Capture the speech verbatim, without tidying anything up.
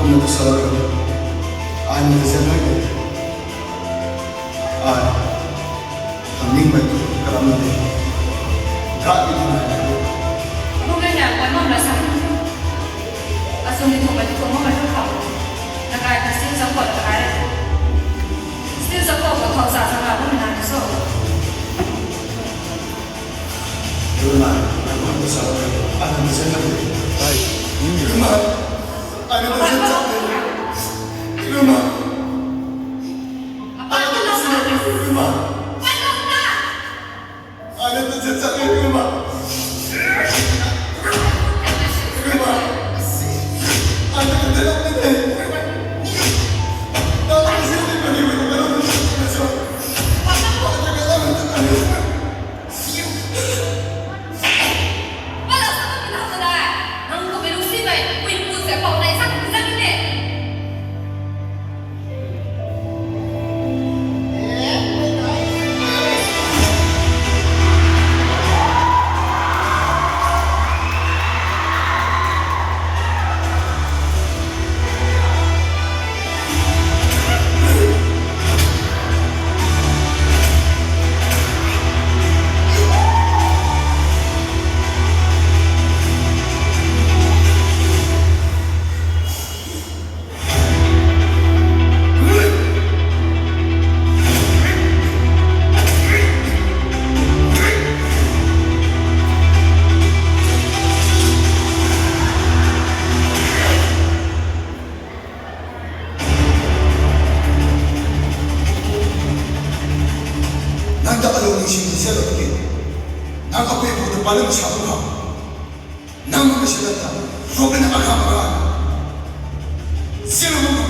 Nang tu sa, ai nang tu zan nai de. Ai, nang ning mei tu kalam na de. Gat ni tu nai de. Abu mei na koi mam la sa. Asum ni tu mei tu mom mei tu khou. Na kai ka still zang koi na kai. Still zang koi ko khou sa sa ka bu mei na so. Runa, nang tu sa, ai nang tu zan nai de. Hai. Runa, ai nang tu zan nai de. Runa. Ai nang tu zan nai de, Runa. Ai nang tu zan nai de, Runa. Runa. Ai nang tu zan nai de. Nang ta alung ning sing se lo ki. Nang apui pu ta palim sa tu ha. Nang ma si ta. Robin a kham ra. Zero mo